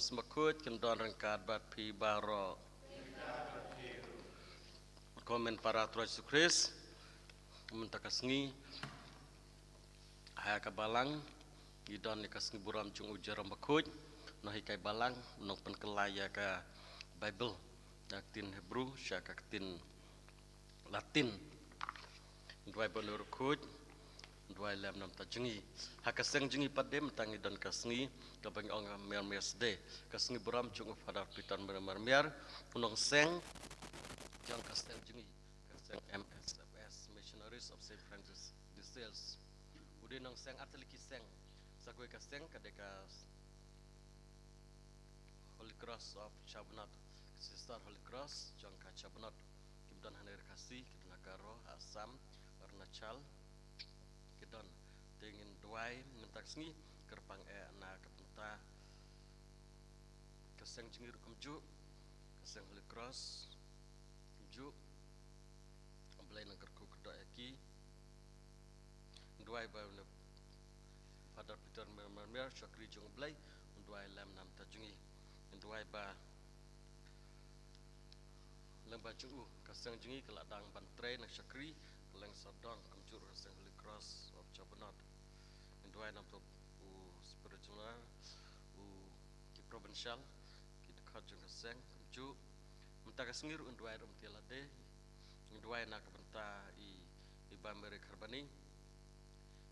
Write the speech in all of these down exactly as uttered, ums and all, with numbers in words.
Bakhuid kin don ryngkat bad phi baroh. Ko hynmen para Trai Jisu Khrist, mynta ka sngi ha ka balang ngi don ïa ka sngi burom jong u Jerome Bakhuid. Nonghikai balang nongpynkylla ïa ka Baibl na ka ktien Hebru sha ka ktien Latin. Duwai ba u Nongkhuid, duwai lem namar jong ngi. Ha ka seng jong ngi pat de mynta ngi don ka sngi kaba ngi ong Mermaid Day, ka sngi burom jong u Father Peter Mermaid, u nongseng jong ka seng jong ngi, ka seng M S F S, Missionaries of Saint Francis de Sales. U dei nongseng artylli ki seng. Sa kawei ka seng ka dei ka Holy Cross of Chabohnat, Sister Holy Cross jong ka Chabohnat. Kim don ha Ri Khasi, ki don ha Garo, Assam, Arunachal. Ki don. Te ngin duwai mynta ka sngi kyrpang eh na ka bynta ka seng jong ngi ruh kumjuh, ka seng Holy Cross kumjuh. Blei nang kyrkhu kyrdoh ïa ki. Duwai ba u Father Peter Mermaid, shakri jong Blei, duwai lem namar jong ngi. Duwai ba lem ba jong u ka seng jong ngi ka la dang ban trei nang shakri, ka leng sawdong kumjuh ka seng Holy Cross of Chabohnat. Duwai namar u spiritual, u ki provincial, ki dkhot jong ka seng kumjuh. Mynta ka sngi ruh duwai ruh mynta lade. Duwai na ka bynta i, i Bah Mary Kharbani,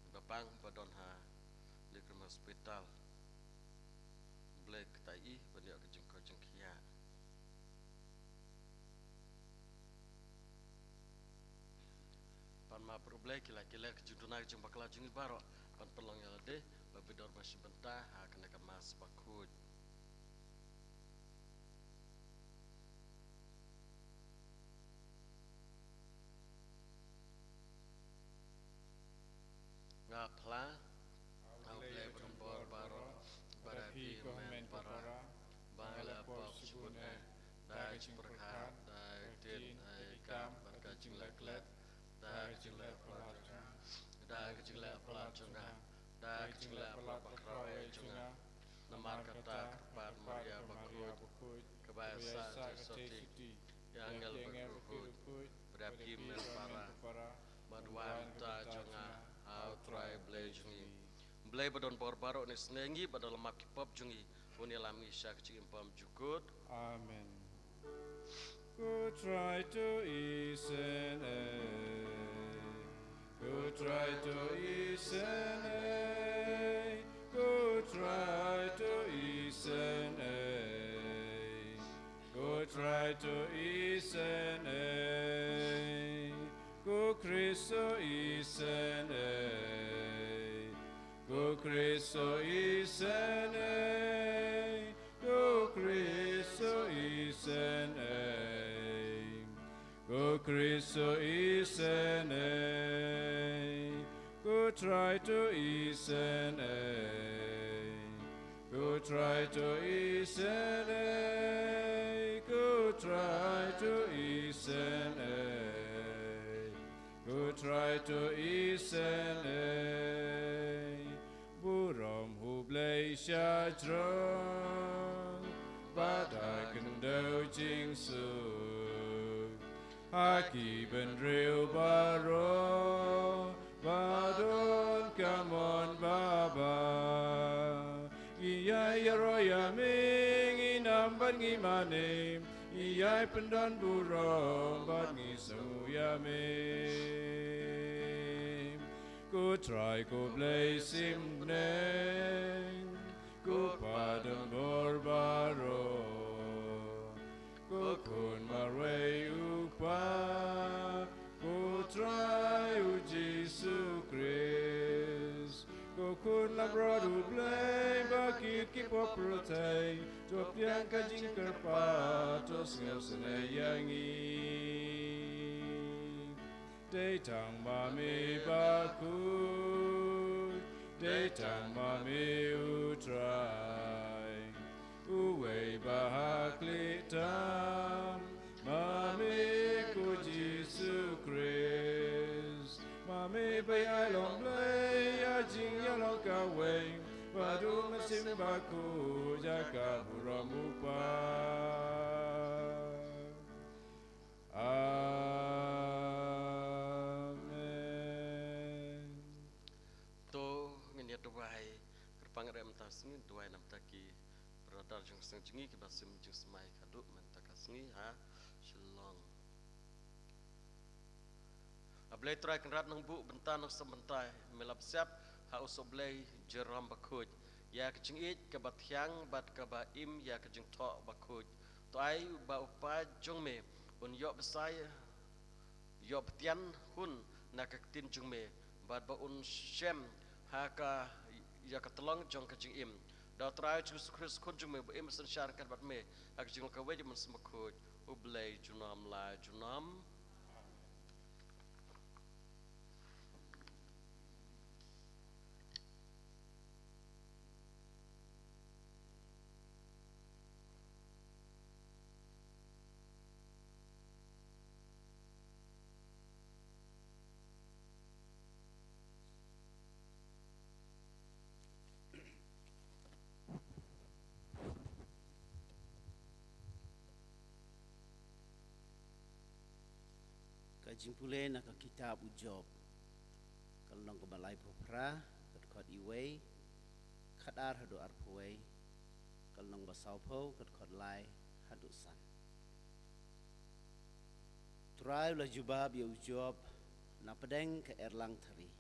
i Bah Pang ba don ha Lake Rim Hospital. Blei kyrkhu ïa i ban ïoh ka jingkoit jingkhiah. Pan map ruh Blei ki la ki ler ka jingduna ka jingbakla jong ngi baroh. Pan pynlong ïa lade ba phi dor ba shim bynta ha kane ka Mass bakhuid. Nga phla ha U Blei badonbor baroh, bad ha phi ko hynmen para, ba nga la pop shibun eh, da ka jingpyrkhat, da ka ktien, da ka kam, bad ka jingleh klet, da ka jingleh palat jong nga, da ka jingleh palat jong nga, da ka jingleh palat bakhraw eh jong nga. Namar kata kyrpad Maria bakhuid, kaba ïaisah ka jingsotti ïa ki angel bakhuid, bad ïa phi hynmen para, bad wan bynta jong nga ha U Trai Blei jong ngi. Blei badonbor baroh un isynei ïa ngi bad un ïalam ki pop jong ngi, un ïalam ngi sha ka jingim bymjukut. Amen. Ko Trai to isynei. Ko Trai to isynei. Ko Trai to isynei. Ko Trai to isynei. Ko Khrist to isynei. Ko Khrist to isynei. Ko Khrist to isynei. Ko Khrist to isynei. Ko Trai to isynei. Ko Trai to isynei. Ko Trai to isynei. Ko Trai to isynei. Burom ha U Blei shajrong, bad ha ka khyndew jingsuk, ha ki bynriew baroh ba don ka mon babha. Ngi ïai ïaroh ïa me, ngi nam bad ngi mane, ngi ïai pyndon burom bad ngi sngew ïa me. Ko Trai ko Blei sim bneng, ko Pa donbor baroh, ko Khun marwei u Kpa, ko Trai u Jisu Khrist, ko Khun langbrot U Blei ba kit ki pop pyrthei, to pdiang ka jingkyrpad, to sngewsynei ïa ngi. Dei tang ma me bakhuid, dei tang ma me U Trai, uwei ba ha khlieh tam, ma me ko Jisu Khrist, ma me ba ïai long Blei ïa jingïalong kawei, bad U Mynsiem Bakhuid ha ka burom u Kpa. Amen. To ngin ïa duwai. Kyrpang re mynta sngi duwai namar ki brother jong seng jong ngi kiba sim jingsmai khadduh mynta ka sngi ha Shillong. A Blei Trai Kynrad Nongbuh bynta nongsem bynta, me la pynshai ha u soh Blei Jerome Bakhuid ïa ka jingïeit kaba thiang bad kaba im ïa ka jingthoh bakhuid. To ai ba u kpa jong me un ïoh bsa, ïoh btian hun na ka ktien jong me bad ba un shem ha ka ïa ka tlong jong ka jingim. Da u Trai Jisu Khrist Khun jong me ba im synshar ryngkat bad me ha ka jinglong kawei jong U Mynsiem Bakhuid, U Blei junom la junom. Ka jingpule na ka kitab u Job, ka lynnong kaba laiphew phra, ka dkhot iwei, khatar haduh arphew wei, ka lynnong ba sawphew, ka dkhot lai haduh san. Trai u la jubab ïa u Job na pdeng ka erlang thari.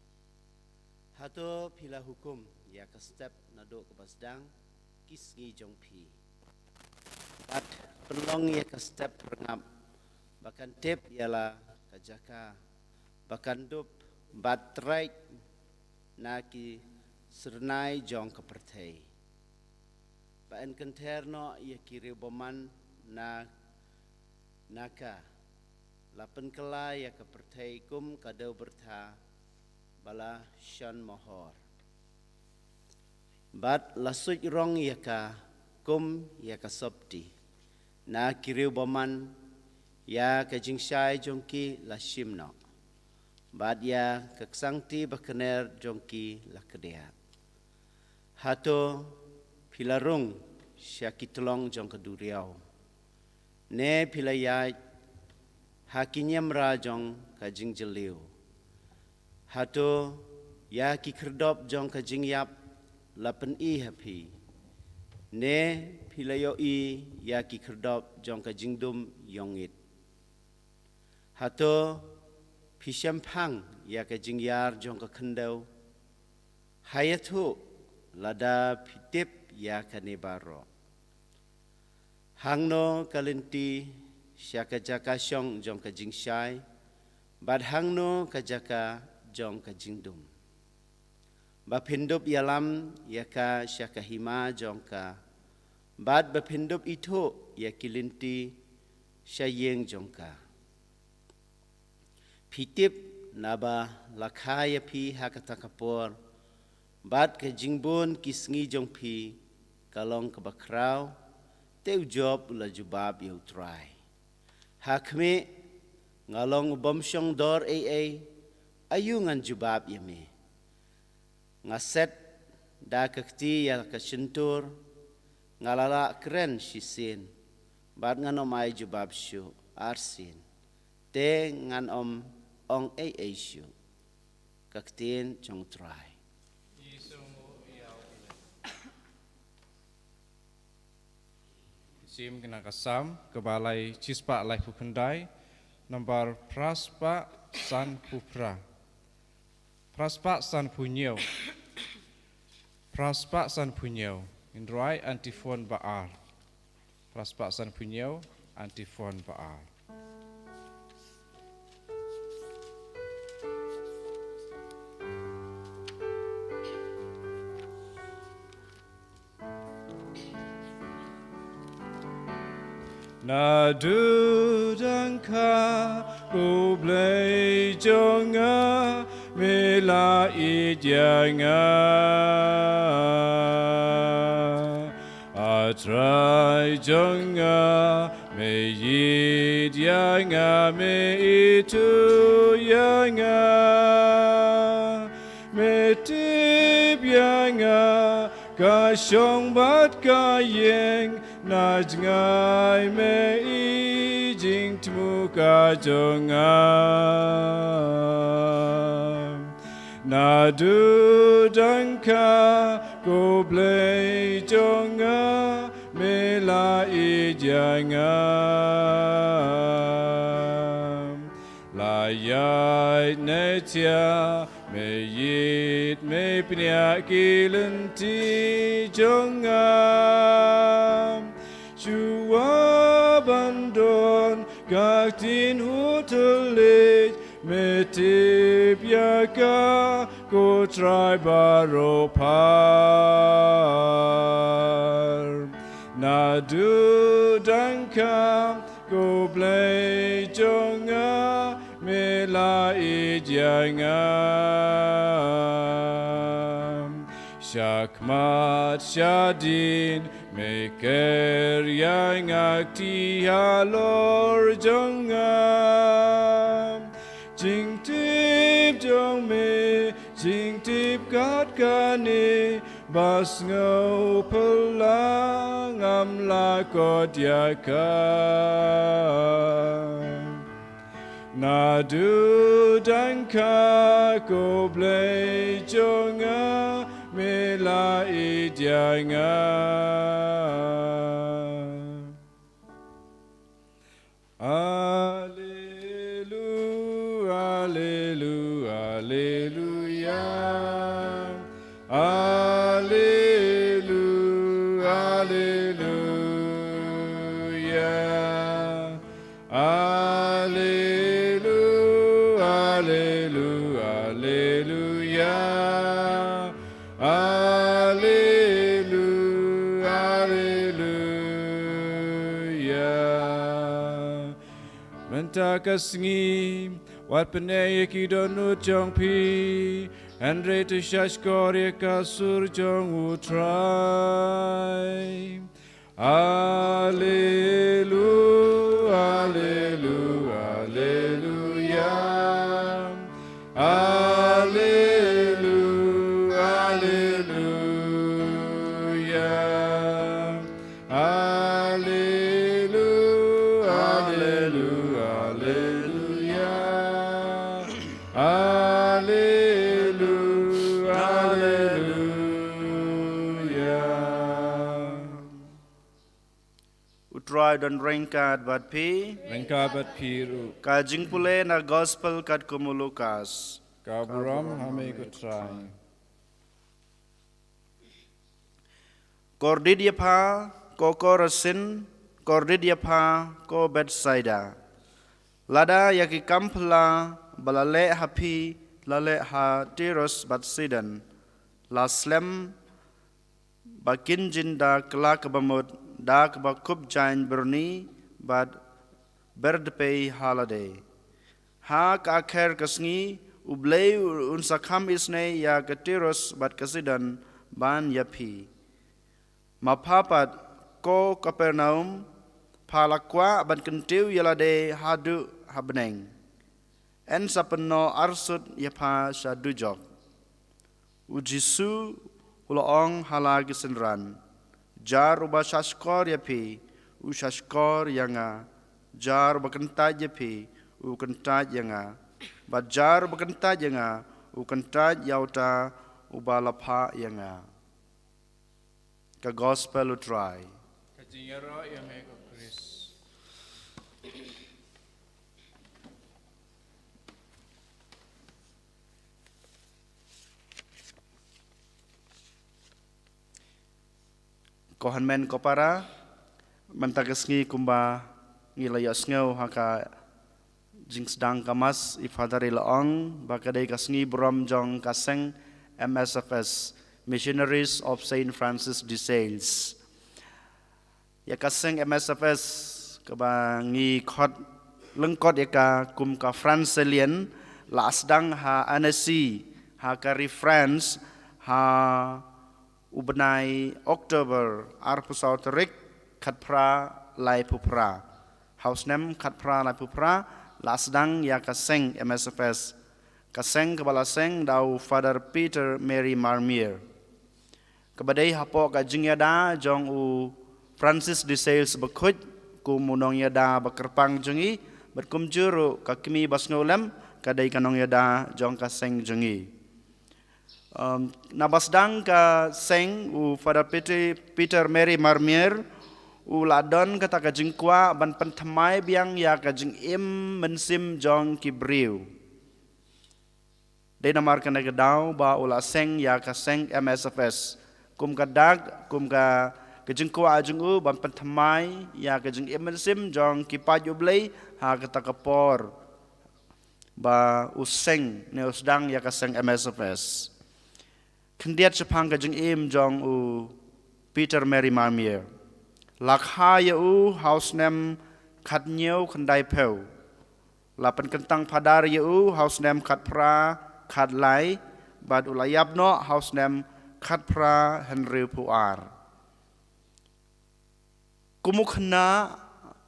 Hato phi la hukum ïa ka step naduh kaba sdang ki sngi jong phi? Bad pynlong ïa ka step pyrngap ba kan tip ïa la ka jaka ba kan dup bad trei na ki syrnai jong ka pyrthei. Ba yn kynther noh ïa ki riew bymman na, na ka, la pynkylla ïa ka pyrthei kum ka dewbyrtha ba la shon mohor. Bad la suid rong ïa ka kum ïa ka sopti na ki riew bymman, ïa ka jingshai jong ki la shim noh, bad ïa ka ksangti ba kner jong ki la kdiah. Hato phi la rung sha ki tlong jong ka duriaw, ne phi la ïaid ha ki niamra jong ka jingjylliew? Hato ïa ki khyrdop jong ka jingïap la pyni ha phi, ne phi la ïohi ïa ki khyrdop jong ka jingdum ïongit? Hato phi shemphang ïa ka jingïar jong ka khyndew? Ha ïathuh lada phi tip ïa kane baroh. Hangno ka lynti sha ka jaka shong jong ka jingshai, bad hangno ka jaka jong ka jingdum? Ba phin dup ïalam ïa ka sha ka hima jong ka, bad ba phin dup ithuh ïa ki lynti sha ïing jong ka. Phi tip naba la kha ïa phi ha kata ka por, bad ka jingbun ki sngi jong phi ka long kaba khraw. Te u Job u la jubab ïa u Trai, ha khmih, nga long u bym shong dor ei ei, aïu ngan jubab ïa me? Nga set da ka kti ïa ka shyntur, nga la lah kren shisien, bad ngan ym ai jubab shuh arsien, te ngan ym ong ei ei shuh. Ka ktien jong u Trai. Sim kane ka Salm kaba lai shispah laiphew khyndai, nambar phra spah sanphew phra. Phra spah sanphew hynñiew. Phra spah sanphew hynñiew. Ngin rwai antiphon ba ar. Phra spah sanphew hynñiew, antiphon ba ar. Naduh dang kha, ko Blei jong nga, me la ïeit ïa nga. A Trai jong nga, me ïeit ïa nga, me ithuh ïa nga. Me tip ïa nga, Ka shong bad ka ïeng, na jngai me i jingthmu ka jong nga. Naduh dang kha, ko Blei jong nga, me la ïeit ïa nga. La ïaid ne thiah, me ïeit me pynïaid ki lynti jong nga. Shuwa ban don ka ktien thylliej, me tip ïa ka, ko Trai baroh par. Naduh dang kha, ko Blei jong nga, me la ïeit ïa nga. Sha khmat sha dien, me ker ïa nga, kti halor jong nga. Jingtip jong me, jingtip kat kane, ba sngewphylla, ngam lah kot ïa ka. Naduh dang kha, ko Blei jong nga, me la ïeit ïa nga. Alelu, alelu, aleluya. Alelu, aleluya. Alelu, alelu, aleluya. Alelu, aleluya. Mynta ka sngi, wat pyneh ïa ki dohnud jong phi, hynrei to shahshkor ïa ka sur jong U Trai. Alelu, alelu, aleluya. Alelu, aleluya. Alelu, alelu, aleluya. Alelu, aleluya. U Trai don ryngkat bad phi. Ryngkat bad phi ruh. Ka jingpule na gospel katkum u Lukas. Ka burom ha me ko Trai. Kordit ïa pha, ko Korasin, kordit ïa pha, ko Bethsaida. Lada ïa ki kam phylla ba la leh ha phi la leh ha Tirus bad Sidon, la slem ba kin jin da kylla kaba mut da kaba khup jaiñ byrni bad ber dpei ha lade. Ha ka akher ka sngi, U Blei un sa kham isynei ïa ka Tirus bad ka Sidon ban ïa phi. Ma pha pat, ko Kapernaum, pha la kwah ban kyntiew ïa lade haduh ha bneng. Yn sa pynnoh arsut ïa pha sha dujok. U Jisu u la ong ha la ki synran, jar uba shahshkor ïa phi, u shahshkor ïa nga. Jar uba kyntait ïa phi, u kyntait ïa nga. Bad jar uba kyntait ïa nga, u kyntait ïa uta uba la phah ïa nga. Ka gospel U Trai. Ka jingïaroh ïa me ko Khrist. Ko hynmen ko para, mynta ka sngi kumba ngi la ïohsngew ha ka jingsdang ka Mass, i Father i la ong ba ka dei ka sngi burom jong ka seng M S F S, Missionaries of Saint Francis de Sales. Ïa ka seng M S F S kaba ngi khot lyngkot ïa ka kum ka Franciscan, la sdang ha Annecy, ha ka ri France, ha u bnai October arphew saw tarik, khatphra laiphew phra. Ha u snem khatphra laiphew phra la sdang ïa ka seng M S F S. Ka seng kaba la seng da u Father Peter Mary Marmier. Kaba dei hapoh ka jingïada jong u Francis de Sales bakhuid, kum u nongïada ba kyrpang jong ngi, bad kumjuh ruh ka kmie ba sngewlem, ka dei ka nongïada jong ka seng jong ngi. Um, naba sdang ka seng u Father Peter, Peter Mary Marmier, u la don kata ka jingkwah ban pynthymmai biang ïa ka jingim mynsiem jong ki briew. Dei namar kane ka daw ba u la seng ïa ka seng M S F S. Kum ka dak, kum ka, ka jingkwah jong u ban pynthymmai ïa ka jingim mynsiem jong ki paid U Blei ha kata ka por ba u seng ne u sdang ïa ka seng M S F S. Khyndiat shaphang ka jingim jong u Peter Mary Marmier. La kha ïa u ha u snem khathynñiew khyndaiphew. La pynkyntang phadar ïa u ha u snem khatphra khatlai, bad u la ïap noh ha u snem khatphra hynriewphew ar. Kum u khynnah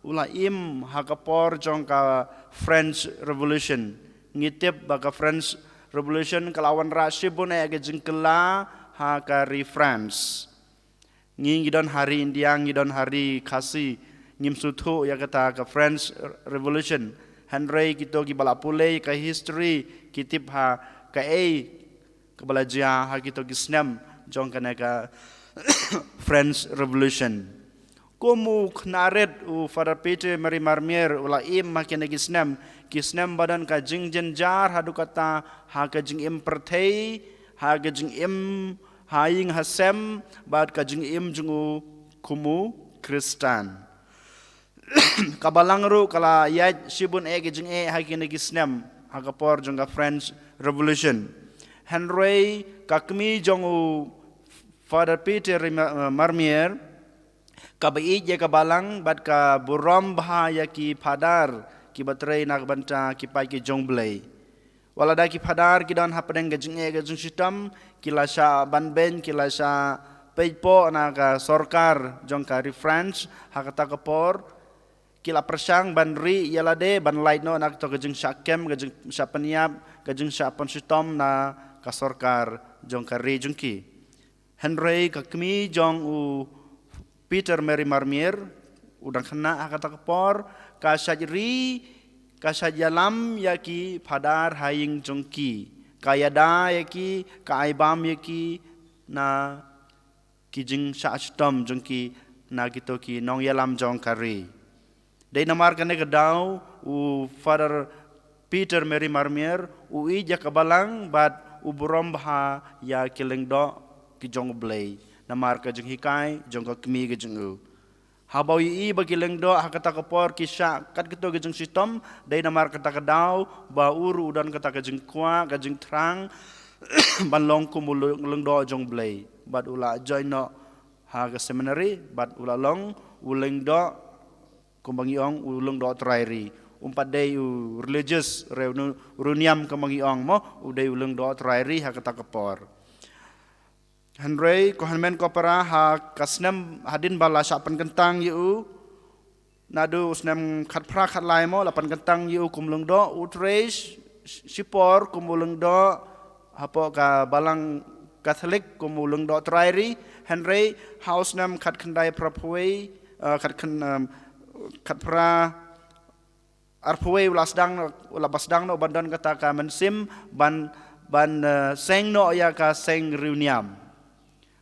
u la im ha ka por jong ka French Revolution. Ngi tip ba ka French Revolution ka la wanrah shibun eh ka jingkylla ha ka ri France. Ngi, ngi don ha ri India, ngi don ha ri Khasi, ngim sngewthuh ïa kata ka French Revolution. Hynrei kito kiba la pule ka history ki tip ha kaei kaba la jia ha kito ki snem jong kane ka French Revolution. Kum u khynnah rit u Father Peter Mary Marmier u la im ha kine ki snem, ki snem ba don ka jingjynjar haduh katta ha ka jingim pyrthei, ha ka jingim ha ïing ha sem, bad ka jingim jong u kum u Khristan. Ka balang ruh ka la ïaid shibun eh ki jingeh ha kine ki snem ha ka por jong ka French Revolution. Hynrei ka kmie jong u Father Peter Rima-, Marmier, kaba ïeit ïa ka balang bad ka burom bha ïa ki phadar kiba trei na ka bynta ki paid ki jong U Blei. Wat lada ki phadar ki don hapdeng ka jingeh ka jingshitom, ki la shah banbeiñ, ki la shah peit poh na ka sorkar jong ka ri France ha kata ka por. Ki la pyrshang ban rieh ïa lade, ban lait noh na kato ka jingshah kem, ka jingshah pynïap, ka jingshah pynshitom na ka sorkar jong ka ri jong ki. Hynrei ka kmie jong u Peter Mary Marmier, u dang khynnah ha kata ka por, ka shait ri, ka shait ïalam ïa ki phadar ha ïing jong ki. Ka ïada ïa ki, ka ai bam ïa ki na ki jingshah shitom jong ki na kito ki nongïalam jong ka ri. Dei namar kane ka daw u Father Peter Mary Marmier u ïeit ïa ka balang bad u burom bha ïa ki lyngdoh ki jong U Blei namar ka jinghikai jong ka kmie ka jong u. Haba u ïohi ba ki lyngdoh ha kata ka por ki shah kat kito ki jingshitom, dei namar kata ka daw ba u ruh u don kata ka jingkwah, ka jingthrang ban long kum u lyng-, lyngdoh jong U Blei. Bad u la join noh ha ka seminary, bad u la long u lyngdoh kumba ngi ong u lyngdoh trai ri. Um pat dei u religious re u nu-, u riewniam kumba ngi ong mo, u dei u lyngdoh trai ri ha kata ka por. Hynrei ko hynmen ko para, ha ka snem hadien ba la shah pynkyntang ïa u, naduh u snem khatphra khatlai mo, la pynkyntang ïa u kum lyngdoh, u trei sh-, sh-, shipor kum u lyngdoh hapoh ka balang Katholik kum u lyngdoh trai ri. Hynrei ha u snem khatkhyndai phraphew wei, eh, khatkhyn-, em, khatphra arphew wei u la sdang noh, u la ba sdang noh ban don kata ka mynsiem ban, ban, eh, seng noh ïa ka seng riewniam.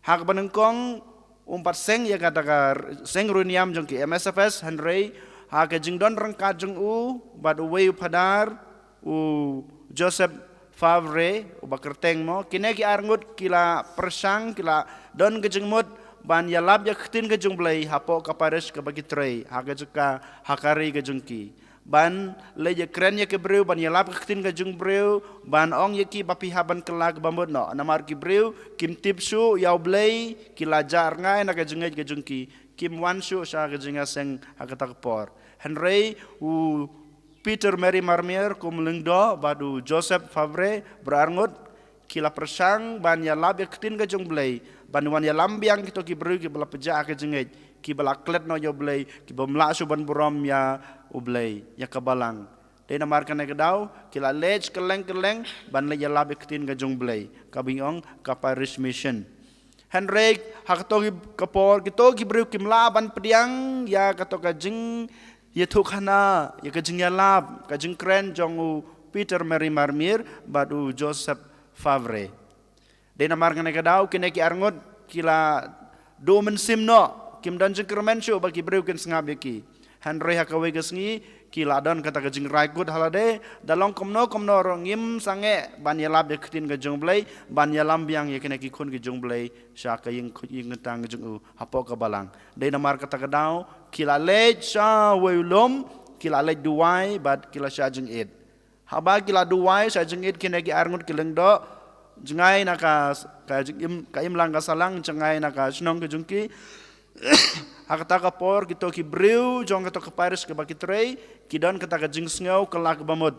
Ha kaba nyngkong um pat seng ïa kata ka r-, seng riewniam jong ki M S F S, hynrei ha ka jingdon ryngkat jong u bad uwei u phadar, u Joseph Favre, uba kyrteng mo, kine ki arngut ki la pyrshang, ki la don ka jingmut ban ïalap ïa ka ktien ka jong U Blei hapoh ka parish kaba ki trei, ha ka jaka, ha ka ri ka jong ki. Ban leit ïakren ïa ki briew, ban ïalap ka ktien ka jong u briew, ban ong ïa ki ba phi hap ban kylla kaba mut noh. Namar ki briew kim tip shuh ïa U Blei, ki la jah rngai na ka jingngeit ka jong ki, kim wan shuh sha ka jingïaseng ha kata ka por. Hynrei u Peter Mary Marmier kum u lyngdoh bad u Joseph Favre, baroh arngut ki la pyrshang ban ïalap ïa ka ktien ka jong U Blei, ban wan ïalam biang kito ki briew kiba la pjah ha ka jingngeit, kiba la klet noh ïa U Blei, kibym lah shuh ban burom ïa U Blei, ïa ka balang. Dei namar kane ka daw ki la leit kylleng kylleng ban leit ïalap ïa ka ktien ka jong U Blei, kaba ngi ong ka parish mission. Hynrei ha kato ki ka por kito ki briew kim lah ban pdiang ïa kato ka jingïathuhkhana, ïa ka jingïalap, ka jingkren jong u Peter Mary Marmir bad u Joseph Fabre. Dei namar kane ka daw kine ki arngut ki la duh mynsiem noh, kim don jingkyrmen shuh ba ki briew kin sngap ïa ki. Hynrei ha kawei ka sngi ki la don kata ka jingrai kut ha lade, da long kumno kumno ruh ngim sangeh ban ïalap ïa ka ktien ka jong u Blei, ban ïalam biang ïa kine ki khun ki jong u Blei sha ka ïing, ïing kyntang jong u hapoh ka balang. Dei namar kata ka daw ki la leit sha wei u lum, ki la leit duwai bad ki la shah jingit. Haba ki la duwai shah jingit, kine ki arngut ki lyngdoh jngai na ka, ka jingim, ka imlang ka sahlang, jngai na ka shnong ka jong ki. Ha kata ka por kito ki briew jong kato ka parish kaba ki trei ki don kata ka jingsngew kylla ka bamut.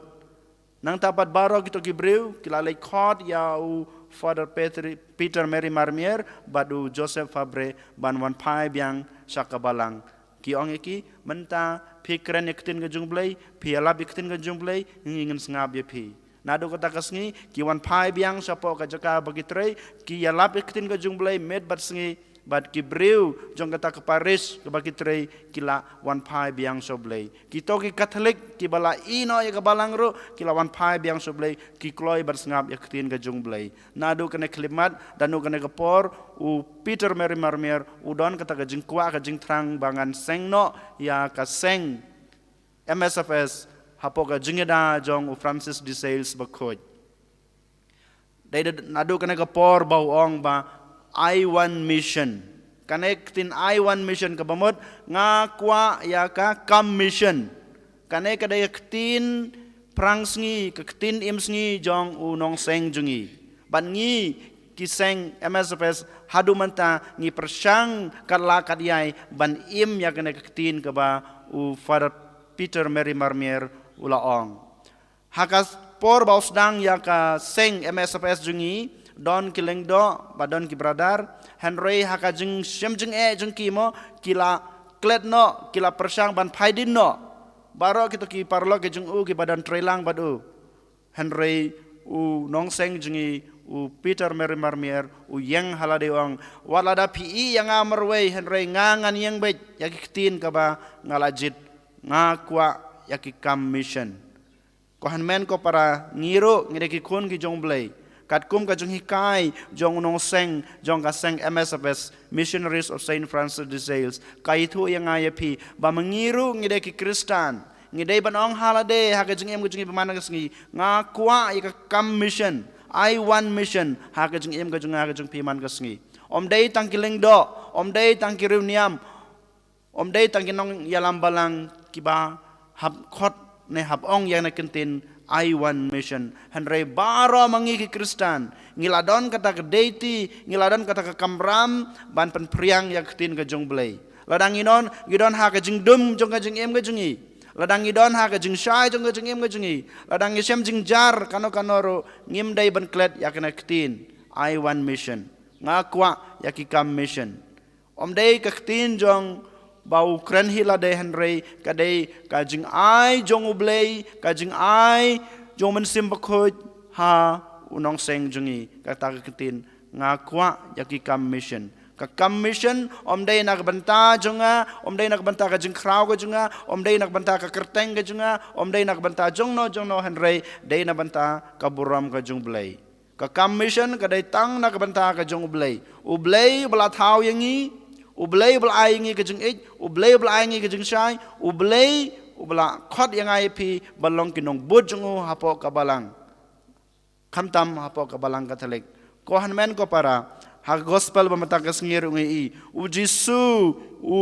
Nangta pat baroh kito ki briew ki la leit khot ïa u Father Peter, Peter Mary Marmir bad u Joseph Fabre ban wan phai biang sha ka balang. Ki ong ïa ki, mynta phi kren ïa ka ktien ka jong u Blei, phi ïalap ïa ka ktien ka jong u Blei, ngi ngin sngap ïa phi. Naduh kata ka sngi ki wan phai biang shapoh ka jaka ba ki trei, ki ïalap ïa ka ktien ka jong u Blei miet bad sngi, bad ki briew jong kata ka parish kaba ki trei ki la wan phai biang sha u Blei. Kito ki Katholik kiba la ïehnoh ïa ka balang ruh ki la wan phai biang sha u Blei, ki kloi ban sngap ïa ka ktien ka jong u Blei. Naduh kane ka khyllipmat, naduh kane ka por, u Peter Mary Marmir u don kata ka jingkwah ka jingthrang ba ngan seng noh ïa ka seng M S F S hapoh ka jingïada jong u Francis de Sales bakhuid. Dei da, naduh kane ka por ba u ong ba I want mission. Kane ka ktien I want mission ka bamut, nga kwah ïa ka kam mission. Kane ka dei ka ktien phrang sngi, ka ktien im sngi jong u nongseng jong ngi. Bad ngi ki seng M S F S haduh mynta ngi pyrshang kat lah kat ïai ban im ïa kane ka ktien kaba u Father Peter Mary Marmir u la ong. Ha ka por ba u sdang ïa ka seng M S F S jong ngi, don ki lyngdoh bad don ki brother, hynrei ha ka jingshem jingeh jong ki mo, ki la klet noh, ki la pyrshang ban phai dien noh. Baroh kito ki paralok ki jong u kiba don treilang bad u. Hynrei u nongseng jong ngi u Peter Mary Marmir u ïeng ha lade, u ong, wat lada phi ïeh ïa nga marwei, hynrei nga ngan ïeng beit ïa ki ktien kaba nga la jied, nga kwah ïa ki kam mission. Ko hynmen ko para, ngi ruh ngi dei ki khun ki jong u Blei. Katkum ka jinghikai jong u nongseng jong ka seng M S F S, Missionaries of Saint Francis de Sales, ka ïathuh ïa nga ïa phi ba ma ngi ruh ngi dei ki Khristan. Ngi dei ban ong ha lade ha ka jingim ka jong ngi phi man ka sngi, nga kwah ïa ka kam mission, I want mission ha ka jingim ka jong nga, ha ka jong phi man ka sngi. Ym dei tang ki lyngdoh, ym dei tang ki riewniam, ym dei tang ki nongïalam balang kiba hap khot ne hap ong ïa kane ka ktien I want mission. Hynrei baroh ma ngi ki Khristan ngi la don kata ka duty, ngi la don kata ka kamram ban pynphriang ïa ka ktien ka jong u Blei. Lada ngi don, ngi don ha ka jingdum jong ka jingim ka jong ngi, lada ngi don ha ka jingshai jong ka jingim ka jong ngi, lada ngi shem jingjar kano kano ruh, ngim dei ban klet ïa kane ka ktien I want mission. Nga kwah ïa ki kam mission. Ym dei ka ktien jong ba u kren hi lade, hynrei ka dei ka jingai jong u Blei, ka jingai jong u Mynsiem Bakhuid ha u nongseng jong ngi. Kata ka ktien nga kwah ïa ki kam mission. Ka kam mission ym dei na ka bynta jong nga, ym dei na ka bynta ka jingkhraw ka jong nga, ym dei na ka bynta ka kyrteng ka jong nga, ym dei na ka bynta jongno jongno, hynrei dei na bynta ka burom ka jong u Blei. Ka kam mission ka dei tang na ka bynta ka jong u Blei. U Blei uba la thaw ïa ngi, u Blei uba la ai ïa ngi ka jingïeit, u Blei uba la ai ïa ngi ka jingshai, u Blei uba la khot ïa nga ïa phi ban long ki nongbud jong u hapoh ka balang, khamtam hapoh ka balang Katholik. Ko hynmen ko para, ha ka gospel ba mynta ka sngi ruh ngi i, u Jisu u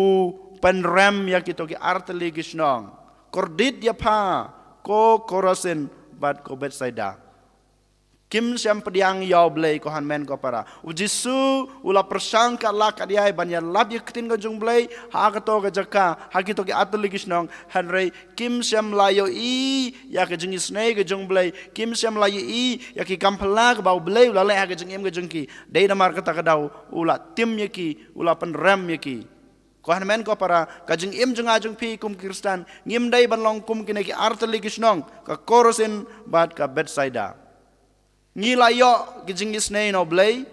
pynrem ïa kito ki artylli ki shnong. Kordit ïa pha, ko Korasin bad ko Bethsaida. Kim shym pdiang ïa u Blei, ko hynmen ko para. U Jisu u la pyrshang kat lah kat ïai ban ïalap ïa ka ktien ka jong u Blei ha kato ka jaka, ha kito ki artylli ki shnong, hynrei kim shym la ïohi ïa ka jingisynei ka jong u Blei, kim shym la ïohi ïa ki kam phylla kaba u Blei u la leh ha ka jingim ka jong ki. Dei namar kata ka daw u la tim ïa ki, u la pynrem ïa ki. Ko hynmen ko para, ka jingim jong nga jong phi kum Khristan ngim dei ban long kum kine ki artylli ki shnong, ka Korasin bad ka Bethsaida. Ngi la ïoh ki jingisynei na u Blei,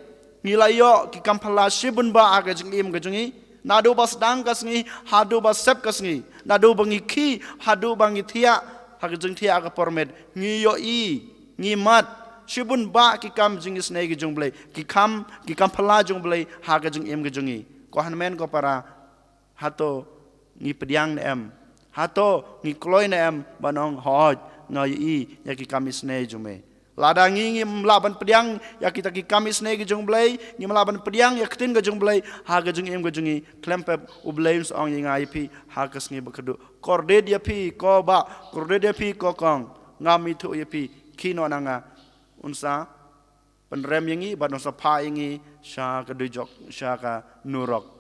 Ngi la ïoh ki kam phylla shibun bah ha ka jingim ka jong ngi. Naduh ba sdang ka sngi haduh ba sep ka sngi, naduh ba ngi khie haduh ba ngi thiah ha ka jingthiah ka por miet, ngi ïohi, ngi mad shibun bah ki kam jingisynei ki jong U Blei, ki kam, ki kam phylla jong U Blei ha ka jingim ka jong ngi. Ko hynmen ko para, hato ngi pdiang ne em? Hato ngi kloi ne em ban ong, hooid, nga ïohi ïa ki kam isynei jong me? Lada ngi ngim lah ban pdiang ïa kita ki kam isynei ki jong U Blei, ngim lah ban pdiang ïa ka ktien ka jong U Blei ha ka jingim ka jong ngi, khlem pep U Blei un sa ong ïa nga ïa phi ha ka sngi ba khatduh, kordit ïa phi ko bah, kordit ïa phi ko kong, ngam ithuh ïa phi, khie noh na nga. Un sa pynrem ïa ngi bad un sa phah ïa ngi sha ka dujok, sha ka nurok.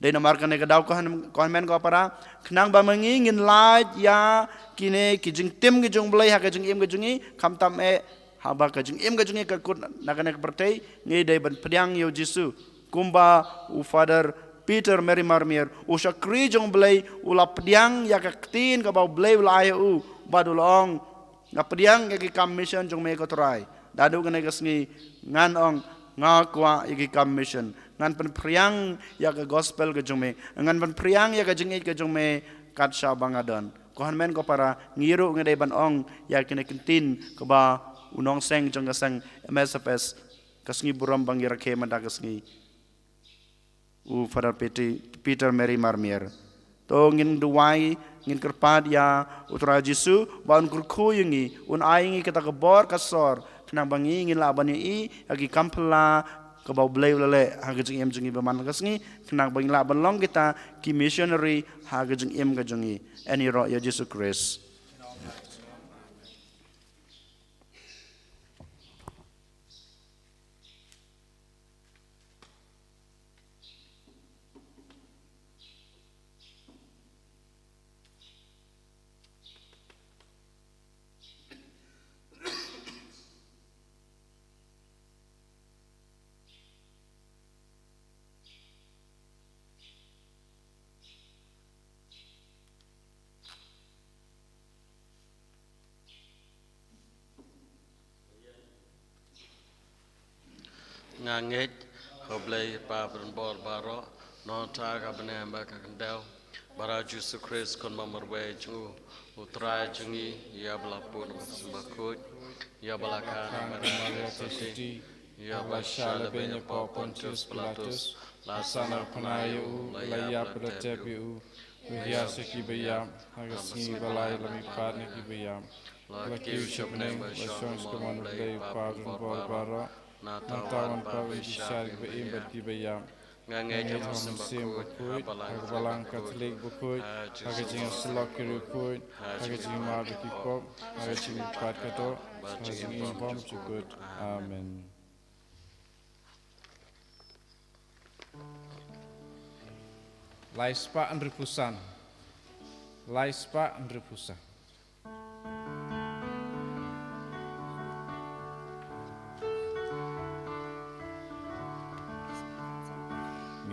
Dei namar kane ka daw, ko hyn-, ko hynmen ko para, khnang ba ma ngi ngin lait ïa kine ki jingtim ki jong U Blei ha ka jingim ka jong ngi, khamtam eh haba ka jingim ka jong ngi ka kut na kane ka pyrthei, ngi dei ban pdiang ïa U Jisu. Kumba u Father Peter Mary Marmier, u shakri jong U Blei, u la pdiang ïa ka ktien kaba U Blei u la ai ha u, bad u la ong, nga pdiang ïa ki kam mission jong me ko Trai. Naduh kane ka sngi ngan ong, nga kwah ïa ki kam mission. Ngan pynphriang ïa ka gospel ka jong me. Ngan pynphriang ïa ka jingngeit ka jong me kat shaba nga don. Ko hynmen ko para, ngi ruh ngi dei ban ong ïa kine ki ktien kaba u nongseng jong ka seng M S F S, ka sngi burom ba ngi rakhe mynta ka sngi, u Father Peti-, Peter Mary Marmier. To ngin duwai, ngin kyrpad ïa U Trai Jisu ba un kyrkhu ïa ngi, un ai ïa ngi kata ka bor ka sor, khnang ba ngi ngin lah ban ïohi ïa ki kam phylla kaba U Blei u la leh ha ka jingim jong ngi ba man la ka sngi, khnang ba ngin lah ban long kita ki missionary ha ka jingim ka jong ngi. Yn ïaroh ïa U Jisu Khrist. Nga ngeit ha U Blei Kpa badonbor baroh, na ka bneng bad ka khyndew, bad ha U Jisu Khrist u khun marwei jong u, U Trai jong ngi, ïa ba la pun bad ka Mynsiem Bakhuid, ïa ba la kha na ka Maria Theisotti, ïa ba la shah lehbeiñ hapoh Pontius Pilatus, la sahnarphna ïa u, la ïap bad la tep ïa u, u hiar sha ki baïap, ha ka sngi ba lai la mihpat na ki baïap. La kiew sha bneng, la shong sha kamon U Blei Kpa badonbor baroh. Nangta wan pat un bishar kiba im bad kiba ïap. Nga ngeit ha ka Mynsiem Bakhuid, ha ka Balang Katholik bakhuid, ha ka jingïasyllok ki riewkhuid, ha ka jingmap ïa ki pop, ha ka jingmihpat ka doh, ha ka jingim bymjukut. Amen. Lai spah hynriewphew san. Lai spah hynriewphew san.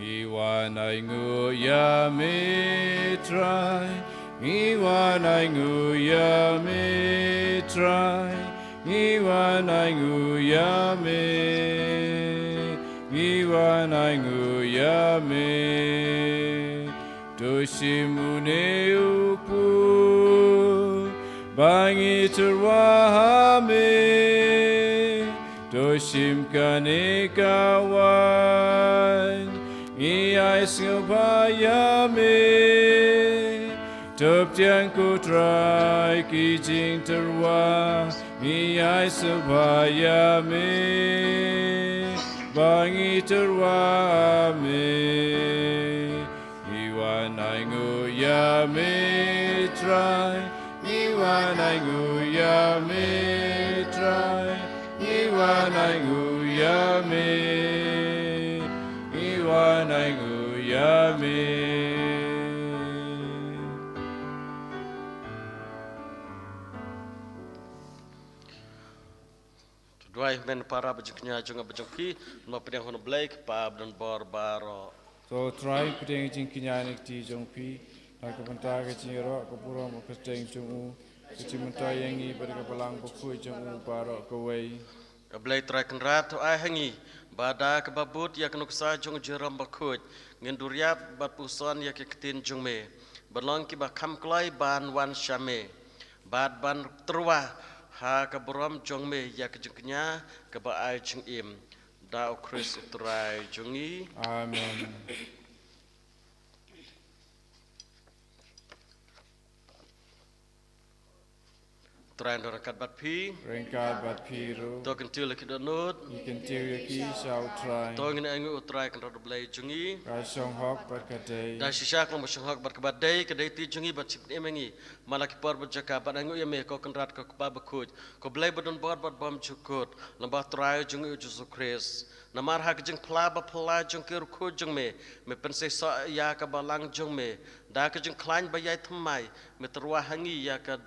Ngi wan ainguh ïa me Trai, ngi wan ainguh ïa me Trai, ngi wan ainguh ïa me, ngi wan ainguh ïa me. To shim une u pud ba ngi tyrwa ha me. To shim kane ka waiñ, ngi ai sngewbha ïa me. To pdiang ko Trai ki jingtyrwa, ngi ai sngewbha ïa me ba ngi tyrwa ha me. Ngi wan ainguh ïa me Trai, ngi wan ainguh ïa me Trai, ngi wan ainguh ïa me, ngi wan ainguh ïa me. To duwai hynmen para ba jingkñia jong nga bad jong phi, ngi pdiang ha U Blei Kpa badonbor baroh. To Trai, pdiang jingkñia na ka kti jong phi, ha ka bynta ka jingïaroh ka burom ka kyrteng jong u, ka jingmyntoi ïa ngi bad ka Balang Bakhuid jong u baroh kawei. A Blei Trai Kynrad, to ai ha ngi ba da kaba bud ïa ka nuksa jong u Jerome Bakhuid, ngin duh ïap bad puson ïa ki ktien jong me, ba long kiba kham kloi ban wan sha me, bad ban tyrwa ha ka burom jong me ïa ka jingkñia kaba ai jingim. Da u Khrist u Trai jong ngi. Amen. Trai un don ryngkat bad phi. Ryngkat bad phi ruh. To kyntiew ïa ki dohnud. Ngi kyntiew ïa ki sha u Trai. To ngin ainguh u Trai Kynrad u Blei jong ngi. Ka shong hok bad ka dei. Da shisha ka long ba shong hok bad kaba dei, ka dei ti jong ngi bad shiphew ngi. Man la ki por bad jaka ban ainguh ïa me ko Kynrad ko Kpa Bakhuid, ko Blei ba don bor bad bymjukut, lyngba u Trai jong ngi u Jisu Khrist. Namar ha ka jingphla ba phylla jong ki riewkhuid jong me, me pynseisoh ïa ka balang jong me. Da ka jingkhlaiñ ba ïai thymmai, me tyrwa ha ngi ïa ka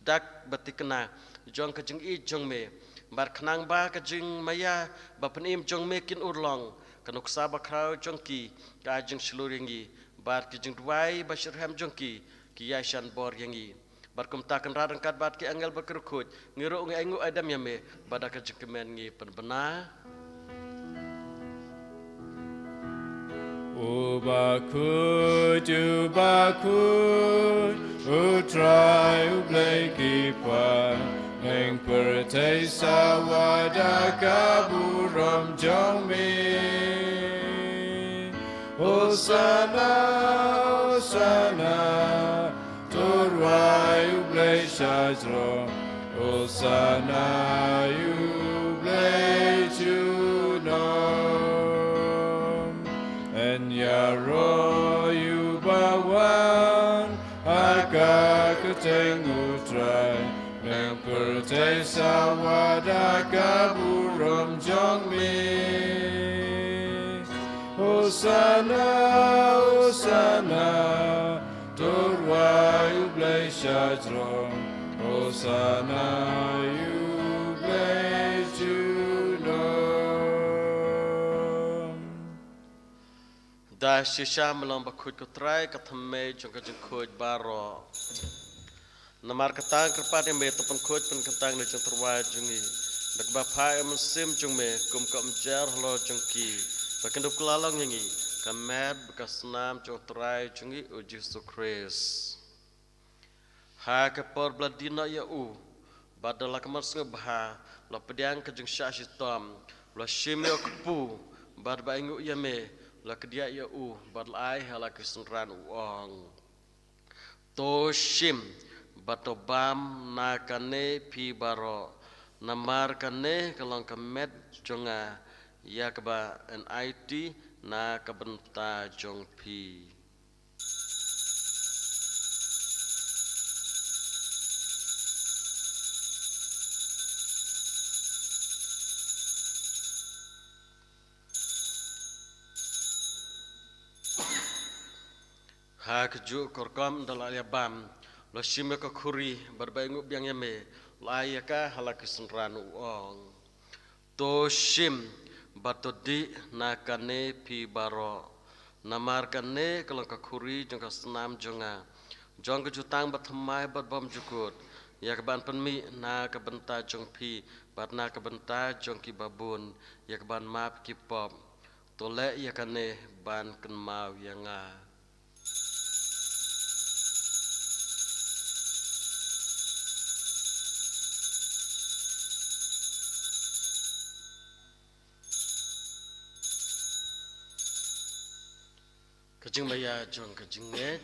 dak ba thikna jong ka jingïeit jong me. Bad khnang ba ka jingmaïa ba pynim jong me kin urlong, ka nuksa ba khraw jong ki ka ai jingshlur ïa ngi, bad ka jingduwai ba shitrhem jong ki ki ïai shan bor ïa ngi. Bad kumta Kynrad ryngkat bad ki angel bad ki riewkhuid, ngi ruh ngi ainguh aidam ïa me, bad da ka jingkmen ngi pynbna. U Bakhuid, u Bakhuid, u Trai u Blei ki paid, neng pyrthei sawa da ka burom jong me. Hosana, Hosana, to rwai u Blei sha jrong. Hosana ïa u Blei junom. Yn ïaroh ïa uba wan ha ka kyrteng u Trai. Neng pyrthei sawa da ka burom jong me. Hosana, Hosana, to rwai u Blei sha jrong. Hosana ïa u Blei junom. Da shisha me long bakhuid ko Trai, ka thymmei jong ka jingkhuid baroh. Namar kata ngi kyrpad ïa me, to pynkhuid pynkyntang ïa ka jingtyrwa jong ngi da kaba phah ïa u Mynsiem jong me, kum ka umjer halor jong ki, ba kin dup kylla long ïa ngi ka met bad ka snam jong u Trai jong ngi u Jisu Khrist. Ha ka por ba la die noh ïa u, bad da la ka mon sngewbha, la pdiang ka jingshah shitom, la shim ïa u kpu, bad ba ainguh ïa me, la kdiah ïa u, bad la ai ha la ki synran, u ong: To shim bad to bam na kane phi baroh, namar kane ka long ka met jong nga, ïa kaba yn aiti na ka bynta jong phi. Ha kajuh ka rukom ynda la ïa bam, la shim ïa ka khuri, bad ba ainguh biang ïa me, la ai ïa ka ha la ki synran, u ong: To shim bad to dih na kane phi baroh, namar kane ka long ka khuri jong ka snam jong nga, jong ka jutang bathymmai bad bymjukut, ïa kaban pynmih na ka bynta jong phi bad na ka bynta jong kiba bun, ïa kaban map ki pop. To leh ïa kane ban kynmaw ïa nga. Ka jingmaïa jong ka jingngeit.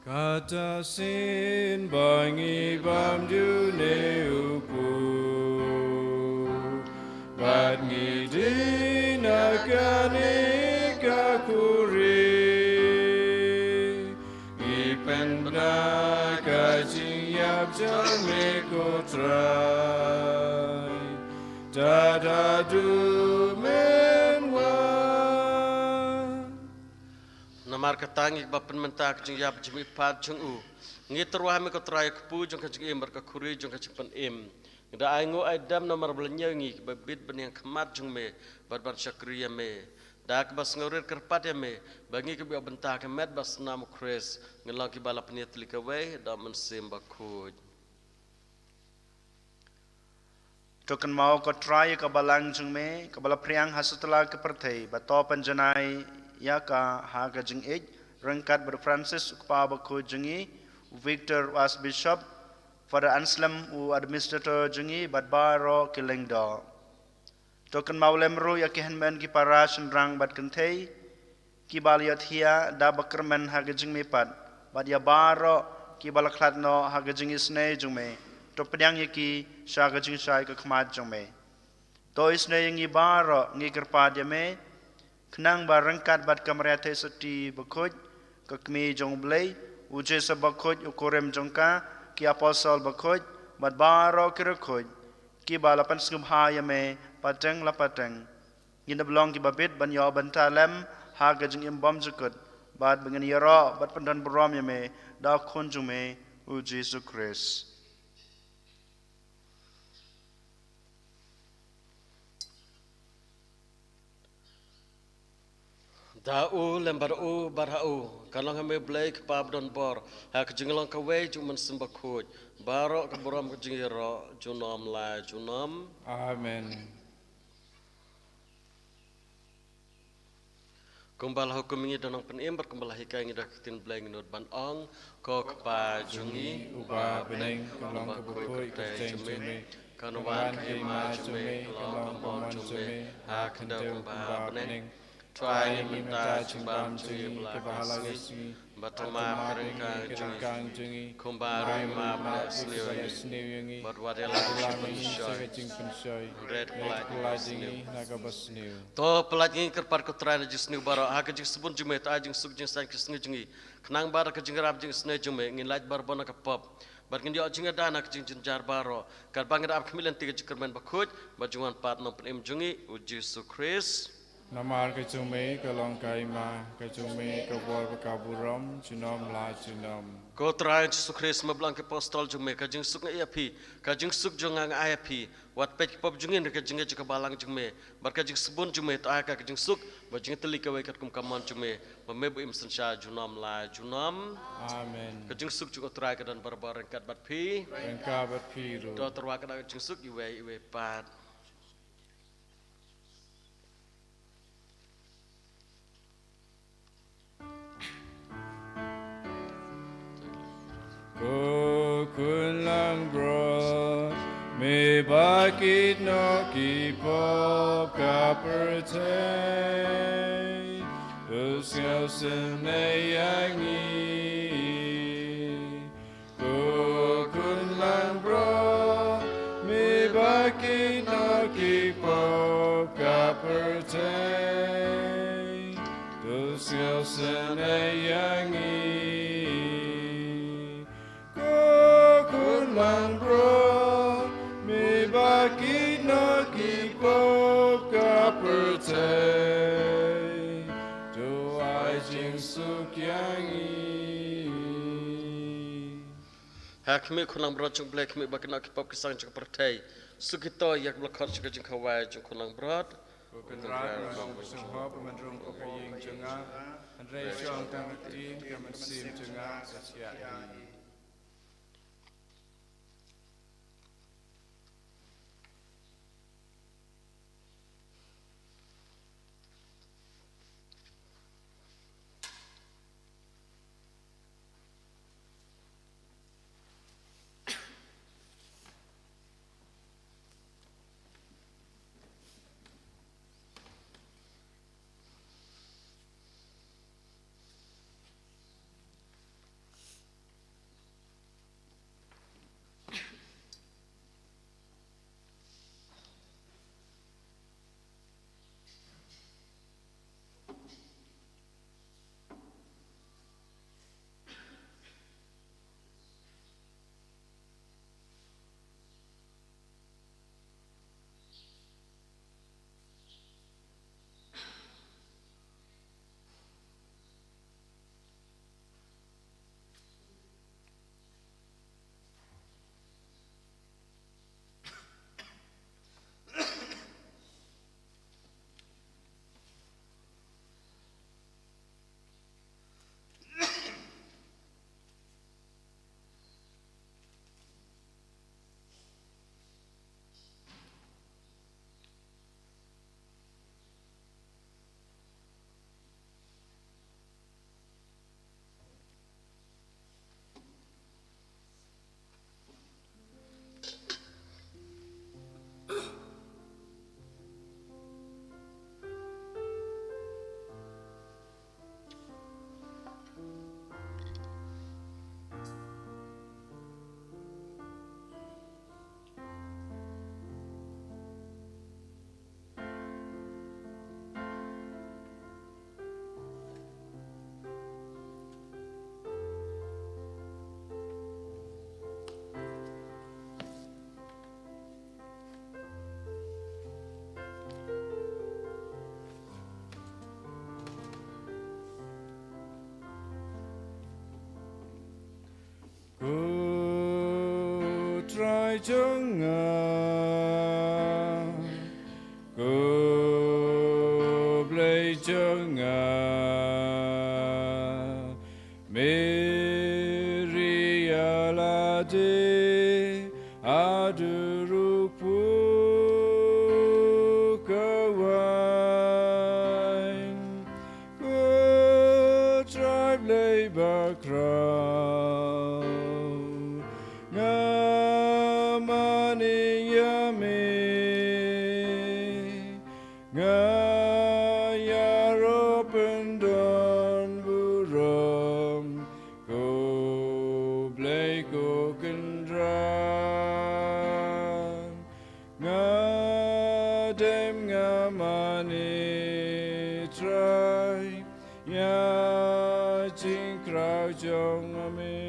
Kata shisien ba ngi bam jong une u kpu, bad ngi dih na kane ka khuri, ngi pynbna ka jingïap jong me ko Trai, tad haduh men wan. Namar kata ngi kiba pynmynta ka jingïap jingmihpat jong u, ngi tyrwa ha me ko Trai, u kpu jong ka jingim bad ka khuri jong ka jingpynim. Ngi da ainguh aidem namar ba la ñiew ïa ngi kiba bit ban ïeng khmat jong me, bad ban shakri ïa me. Da kaba sngewrit kyrpad ïa me, ba ngi kiba ïoh bynta ka met bad snam u Khrist, ngin long kiba la pynïatylli kawei da u Mynsiem Bakhuid. To kynmaw ko Trai ïa ka balang jong me, kaba la phriang ha satlak ka pyrthei, bad to pynjanai ïa ka ha ka jingïeit, ryngkat bad u Francis u kpa bakhuid jong ngi, u Victor u Archbishop, Father Anselm u administrator jong ngi, bad baroh ki lyngdoh. To kynmaw lem ruh ïa ki hynmen ki para shynrang bad kynthei, kiba la ïohthiah da ba kyrmen ha ka jingmihpat, bad ïa baroh kiba la khlad noh ha ka jingisynei jong me, to pdiang ïa ki sha ka jingshai ka khmat jong me. To isynei ïa ngi baroh, ngi kyrpad ïa me, khnang ba ryngkat bad ka Maria Theisotti bakhuid, ka kmie jong U Blei, u Joseph bakhuid, u kurim jong ka, ki apostol bakhuid, bad baroh ki riewkhuid, kiba la pynsngewbha ïa me pateng la pateng, ngin ïa long kiba bit ban ïoh bynta lem ha ka jingim bymjukut, bad ba ngin ïaroh bad pyndon burom ïa me da u Khun jong me, u Jisu Khrist. Da u, lem bad u, bad ha u, kan long ha me U Blei Kpa badonbor, ha ka jinglong kawei jong u Mynsiem Bakhuid, baroh ka burom ka jingïaroh junom la junom. Amen. Kumba la hukum ïa ngi da u Nongpynim, bad kumba la hikai ïa ngi da ka ktien Blei, ngin nud ban ong: Ko Kpa jong ngi uba ha bneng, kan long kaba khuid ka kyrteng jong me, kan wan ka hima jong me, kan long ka mon jong me ha ka khyndew kumba ha bneng. To ai ïa ngi mynta ka jingbam jong ngi kaba ha la ka sngi, bad tymmen ïa ka ryngkang jong ngi, kumba ruh i map i la ïohsngew ïa ngi, bad wat ïalam sha ka jingpynshoi, hynrei pynlait ïa ngi na kaba sniew. To pynlait ïa ngi, kyrpad ko Trai, na jingsniew baroh, ha ka jingsbun jong me, to ai jingsuk jingsaiñ ka sngi jong ngi, khnang ba da ka jingïarap jingisynei jong me, ngin lait barabor na ka pop, bad ngin ïoh jingïada na ka jingjynjar baroh, katba ngi ap khmih lynti ka jingkyrmen bakhuid, bad jingwan pat u Nongpynim jong ngi, u Jisu Khrist. Namar ka jong me ka long ka hima, ka jong me ka bor bad ka burom junom la junom. Ko Trai Jisu Khrist, me ba la ong ki apostol jong me, ka jingsuk nga ai ïa phi, ka jingsuk jong nga nga ai ïa phi. Wat peit ki pop jong ngi, hynrei ka jingngeit jong ka balang jong me, bad ka jingsbun jong me, to ai ka jingsuk bad jingtylli kawei katkum ka mon jong me, ba me buh im synshar junom la junom. Amen. Ka jingsuk jong u Trai ka don barabor ryngkat bad phi. Ryngkat bad phi ruh. To tyrwa ka don ka jingsuk iwei ïa iwei pat. Ko Khun langbrot, me ba kit noh ki pop ka pyrthei, to sngewsynei ïa ngi. Ko Khun langbrot, me ba kit noh ki pop ka pyrthei, to sngewsynei ïa ngi. Ko Khun langbrot, me ba kit noh ki pop ka pyrthei, to ai jingsuk ïa ngi. Ha khmih, Khun langbrot jong U Blei, khmih ba kit noh ki pop ki sang jong ka pyrthei. Suk ïa kito ïa kaba la khot sha ka jingkhawai jong u Khun langbrot. Ko Kynrad, nga sngewsynei ba men rung kum ka ïing jong nga, hynrei shu ong tang ka ktien, ka mynsiem jong nga ka thiah hi. Trai jong nga, ko Blei jong nga, Mary ïa lade haduh ruh pud ka waiñ. Ko Trai Blei bakhraw, nga maning ïa me, nga ïaroh pyndon burom, ko Blei ko Kynrad. Nga dem nga mane Trai, ïa jingkraw jong me.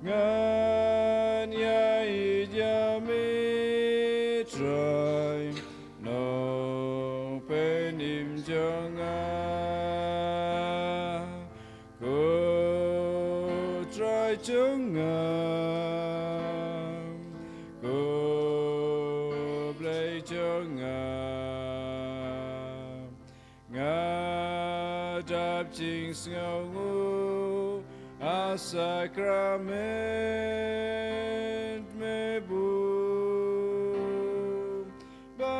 Ngan ïa ïeit ïa me Trai, Nongpynim jong nga. Ko Trai jong nga, ko Blei jong nga, nga dap jingsngewnguh ha sakramen me bun, ba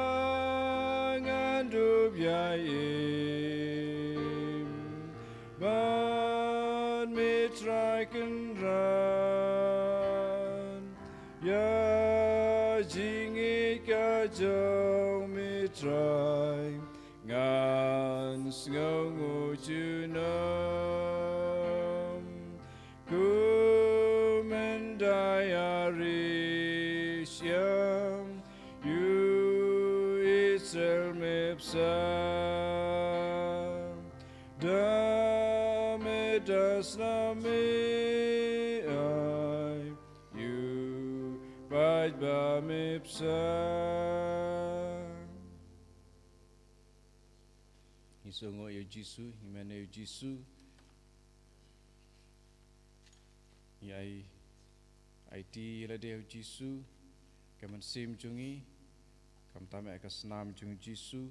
ngan dup ïa im bad me Trai Kynrad. Ïa jingïeit ka jong me Trai, ngan sngewnguh junom. Kum myndai ïa ri Syiah, ïa u Israel me bsa, da me das na me ai, ïa u paidbah me bsa. Ngi sngewnguh ïa u Jisu, ngi mane ïa u Jisu. Ngi ai, aiti ïa lade ïa u Jisu, ka mynsiem jong ngi, khamtam ïa ka snam jong u Jisu.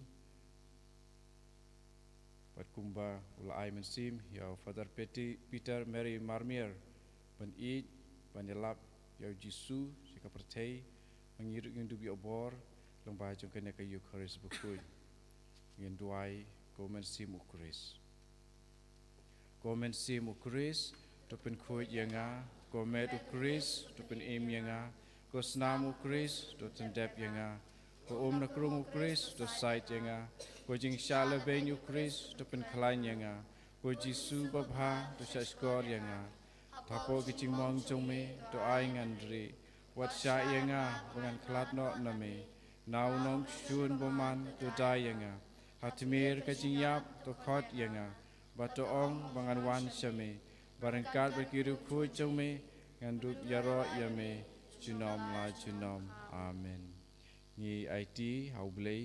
Bad kumba u la ai mynsiem ïa u Father Peti-, Peter Mary Marmier ban ïeit, ban ïalap ïa u Jisu sha ka pyrthei, ba ngi ruh ngin dup ïoh bor lyngba jong kane ka Eukharist bakhuid. Ngin duwai. Ko Mynsiem u Khrist. Ko Mynsiem u Khrist, to pynkhuid ïa nga. Ko met u Khrist, to pynim ïa nga. Ko snam u Khrist, to tyndep ïa nga. Ko um na krung u Khrist, to sait ïa nga. Ko jingshah lehbeiñ u Khrist, to pynkhlaiñ ïa nga. Ko Jisu babha, to shahshkor ïa nga. Hapoh ka jingmong jong me, to ai ngan rieh. Wat shah ïa nga ba ngan khlad noh na me. Na u nongshun bymman, to dei ïa nga. Ha tmier ka jingïap, to khot ïa nga. Bad to ong ba ngan wan sha me. Bad ryngkat bad ki riewkhuid jong me, ngan dup ïaroh ïa me junom la junom. Amen. Ngi aiti ha u Blei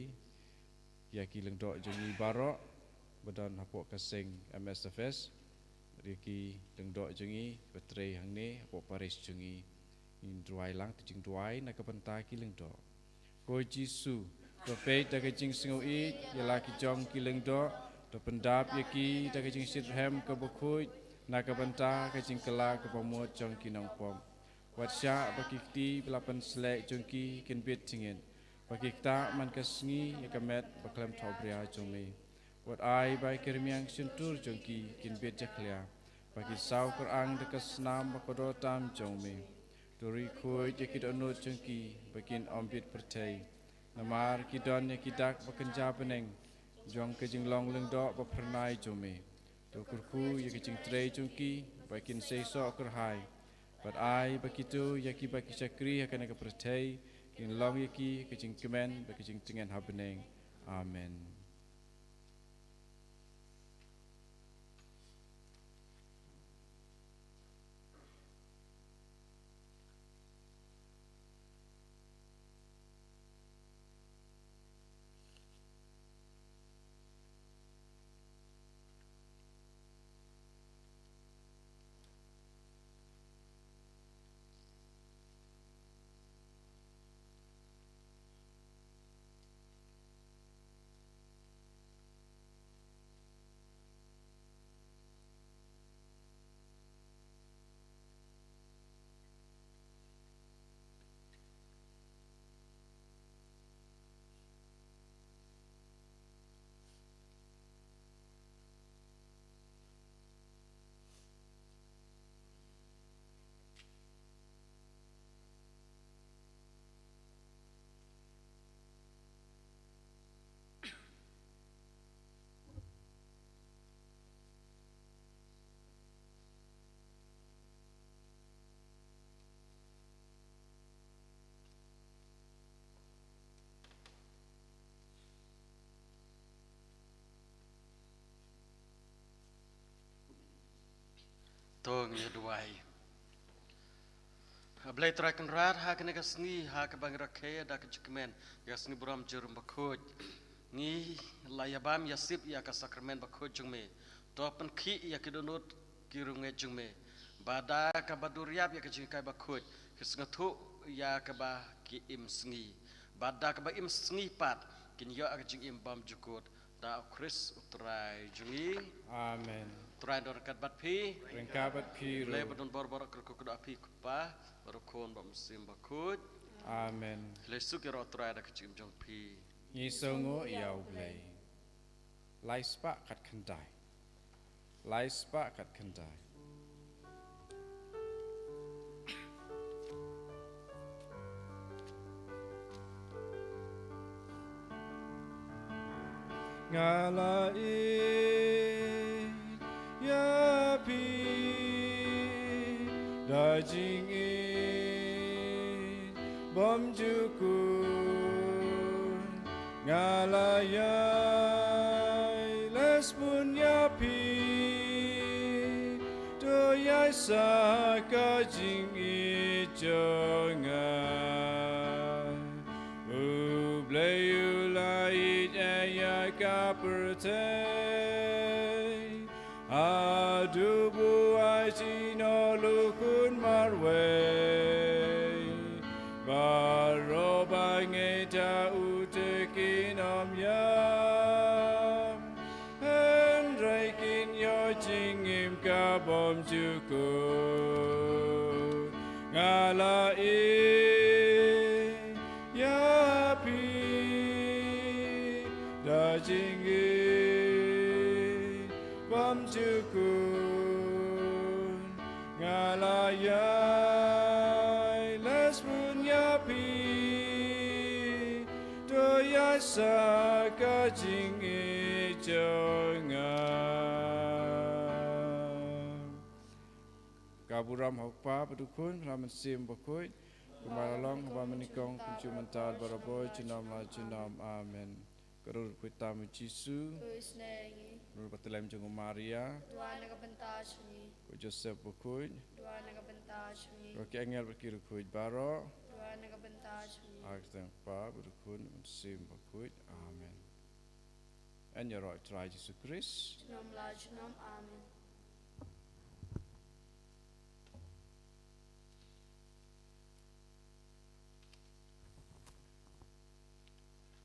ïa ki lyngdoh jong ngi baroh ba don hapoh ka seng M S F S, ïa ki lyngdoh jong ngi ba trei hangne hapoh parish jong ngi. Ngin duwai lang, to jingduwai na ka bynta ki lyngdoh. Ko Jisu, to peit da ka jingsngewbha ïa la ki jong ki lyngdoh, to pyndap ïa ki da ka jingshitrhem kaba khuid na ka bynta ka jingkylla kaba mut jong ki nongpop. Wat shah ba ki kti ba la pynsleh jong ki kin bit jingit, ba ki ktah man ka sngi ïa ka met bakhlem thohbria jong me. Wat ai ba ki rmiang shyntur jong ki kin bit jakhlia, ba kin saw kyrang da ka snam ba kordor tam jong me. To rieh khuid ïa ki dohnud jong ki ba kin ym bit pyrthei, namar ki don ïa ki dak ba kynja bneng jong ka jinglong lyngdoh ba phyrnai jong me. To kyrkhu ïa ka jingtrei jong ki ba kin seisoh kyrhai, bad ai ba kito ïa kiba ki shakri ha kane ka pyrthei kin long ïa ki ka jingkmen bad ka jingtngen ha bneng. Amen. To ngin ïa duwai. A Blei Trai Kynrad, ha kane ka sngi, ha kaba ngi rakhe da ka jingkmen ïa ka sngi burom jingim bakhuid, ngi la ïa bam ïa sip ïa ka sakramen bakhuid jong me. To pynkhih ïa ki dohnud ki riewngeit jong me, ba da kaba duriap ïa ka jinghikai bakhuid, ki sngewthuh ïa kaba ki im sngi, ba da kaba im sngi pat kin ïoh ïa ka jingim bymjukut. Da U Khrist U Trai jong ngi. Amen. Trai un don ryngkat bad phi. Ryngkat bad phi ruh. Blei ba don bor bor, kyrkhu kyrdoh ïa phi, Kpa bad U Khun bad U Mynsiem Bakhuid. Amen. Khublei suk ïaroh Trai da ka jingim jong phi. Ngi sngewnguh ïa U Blei. Lai spah khat khyndai. Lai spah khat khyndai. Nga la ïeit ïa phi da jingïeit bymjukut. Nga la ïai leh sbun ïa phi, to ïai sah ka jingïeit jong nga. U Blei u la ïeit ïa ka pyrthei, haduh ba u ai jingïasyllok marwei. Baroh ba ngeit ha u te kin ym ïap, hynrei kin ïoh jingim ka bymjukut. Nga la ïeit ïa phi da jingïeit bymjukut. Nga la ïai leh sbun ïa phi, to ïai sah ka jingïeit jong nga. Ka burom ha u Kpa bad u Khun bad u Mynsiem Bakhuid, kumba la long ha mynnyngkong, kumjuh mynta, barabor, junom la junom. Amen. Ka rud khuid tam u Jisu. To isynei ïa ngi. Rud ba tlem jong u Maria. Duwai na ka bynta jong ngi. U Joseph Bakhuid. Duwai na ka bynta jong ngi. Bad ki angel bad ki riewkhuid baroh. Duwai na ka bynta jong ngi. Ha ka kyrteng u Kpa bad u Khun bad u Mynsiem Bakhuid. Amen. Yn ïaroh Trai Jisu Khrist. Junom la junom. Amen.